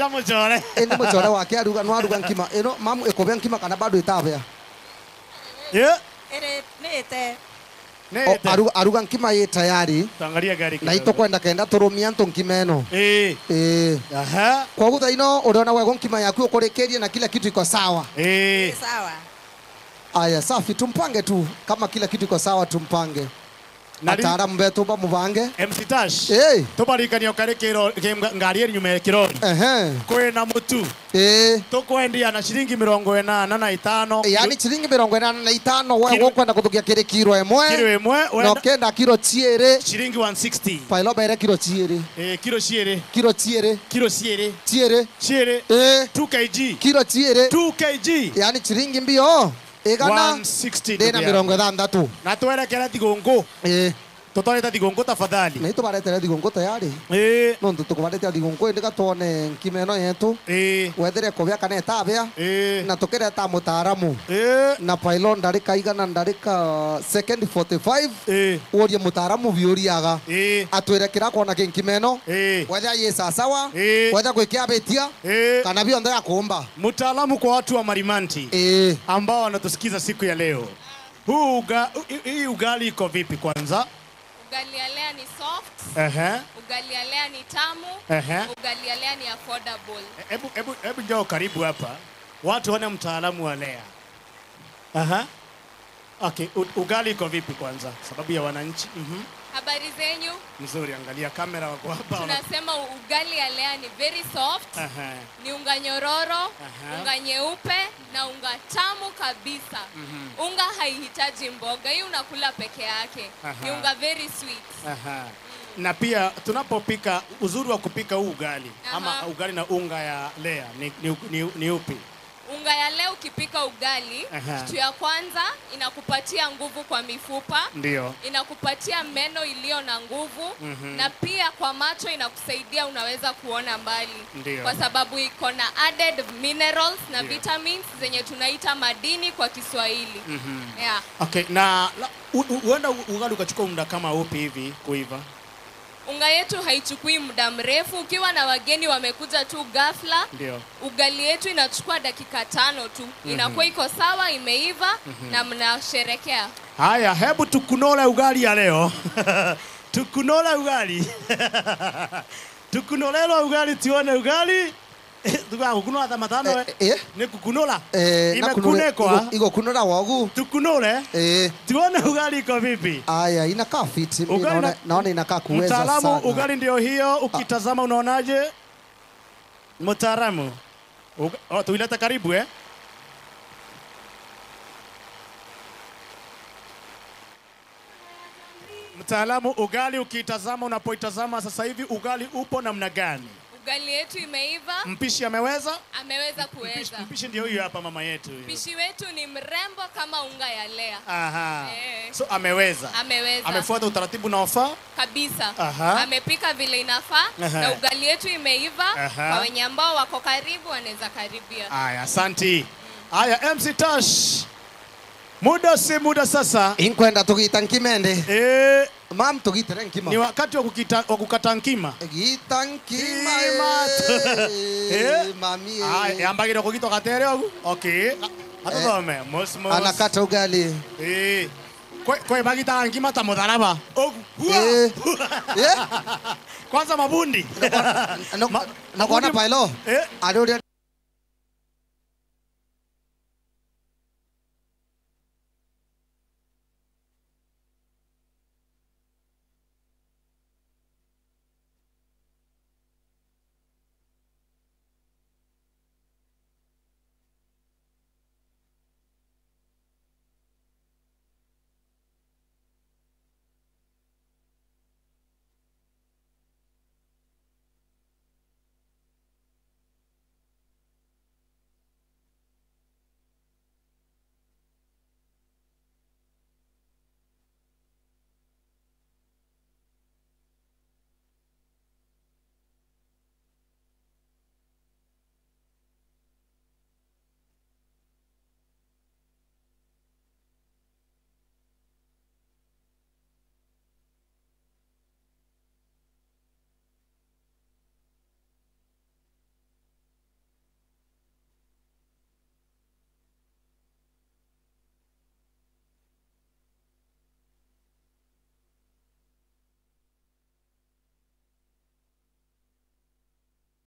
Muchore. Ende muchore wake aruga no aruga nkima. Eno mamu ekobya nkima kana bado itabya. Yeah. Ere nete. Nete. Aruga aruga nkima ye tayari. Tangaria gari. Na ito kwenda kenda turumia nto nkima eno. Eh. Eh. Aha. Kwa gutha ino urona wego nkima yaku ukorekerie na kila kitu iko sawa. Eh. Sawa. Aya safi tumpange tu kama kila kitu iko sawa tumpange. Ataalamu betu ba mubange. MC Tash. Eh. Tubarikania kare ngari eri nyuma kirori. Ehe. Kwena mutu. Eh. Tukwendia na shilingi 85. Yaani shilingi 85 wewe wokwenda kuthukia kiri kiro emwe. Kiro emwe. No kenda kiro chiere. Shilingi 160. Pailo bere kiro chiere. Eh kiro chiere. Kiro chiere. Kiro chiere. Chiere. Chiere. Eh. 2 kg. Kiro chiere. 2 kg. Yaani shilingi mbio. Igana 160 dena 60. Na twerekera thigongo. Eh. Tutwarete thigongo tafadhali. Na itubaretere thigongo tayari. Eh. No tukubaretere thigongo ndika tuone nkima eno yetu. Eh. Wethere kubya kana etabya. Eh. Na tukireta mutaaramu. Eh. Na pailo ndarika igana ndarika second 45. Eh. Urie mutaaramu biuriaga. Eh. Atwire kira kuona nkima eno. Eh. Wethe ye sawa. Eh. Wethe gwikia betia. Eh. Kana bionthe ya kuumba. Mutaalamu kwa watu wa Marimanti. Eh. Ambao wanatusikiza siku ya leo. Huu hii ugali iko vipi kwanza? Ugali ya Lea ni soft. Ugali ya Lea ni tamu. Ugali ya Lea ni affordable. Hebu njoo karibu hapa. Watu wana mtaalamu wa Lea. Okay, ugali iko vipi kwanza? Sababu ya wananchi. Habari zenyu? Mzuri, angalia kamera wako hapa. Tunasema ugali ya Lea ni very soft. Ni unga nyororo, unga nyeupe na unga tamu kabisa. Unga haihitaji mboga, hii unakula peke yake. Ni unga very sweet. Na pia tunapopika, uzuri wa kupika huu ugali ama ugali na unga ya Lea ni upi? Unga ya Lea ukipika ugali, kitu ya kwanza inakupatia nguvu kwa mifupa. Ndio. Inakupatia meno iliyo na nguvu. Na pia kwa macho inakusaidia unaweza kuona mbali. Ndiyo. Kwa sababu iko na added minerals na vitamins zenye tunaita madini kwa Kiswahili. Yeah. Okay, na uenda ugali ukachukua muda kama upi hivi kuiva? Unga yetu haichukui muda mrefu. Ukiwa na wageni wamekuja tu ghafla. Ndio. Ugali yetu inachukua dakika 5 tu. Inakuwa iko sawa, imeiva na mnasherekea. Haya, hebu tukunole ugali ya leo. Tukunole ugali. Tukunolelo ugali tuone ugali. Tukakunola tamatano. Ne kukunola. Imekunekwa. Iko kunola wangu. Tukunole. Tuone ugali iko vipi? Aya, inakaa fit. Naona inakaa kuweza sana. Mtaalamu, ugali ndio hiyo, ukitazama unaonaje? Mtaalamu. Tuileta karibu eh? Mtaalamu, ugali ukitazama, unapoitazama sasa hivi ugali upo namna gani? Ugali yetu imeiva. Mpishi ameweza? Ameweza kuweza. Mpishi ndio huyu hapa mama yetu. Mpishi wetu ni mrembo kama unga ya Lea. So ameweza. Ameweza. Amefuata utaratibu unaofaa? Kabisa. Amepika vile inafaa na ugali yetu imeiva. Kwa wenye ambao wako karibu wanaweza karibia. Aya, asante. Aya, MC Tash. Muda si muda sasa. Inkwenda tugita nkimende. Mam tugitere nkima. Ni wakati wa kukata nkima. Gita nkima. Mami. Aya, ambagiro kugito katere ogu. Okay. Atudome. Mos mos. Anakata ugali. Kwe bagita nkima ta mudaraba. Ogu. Kwanza mabundi. Na kuona pailo. Adoria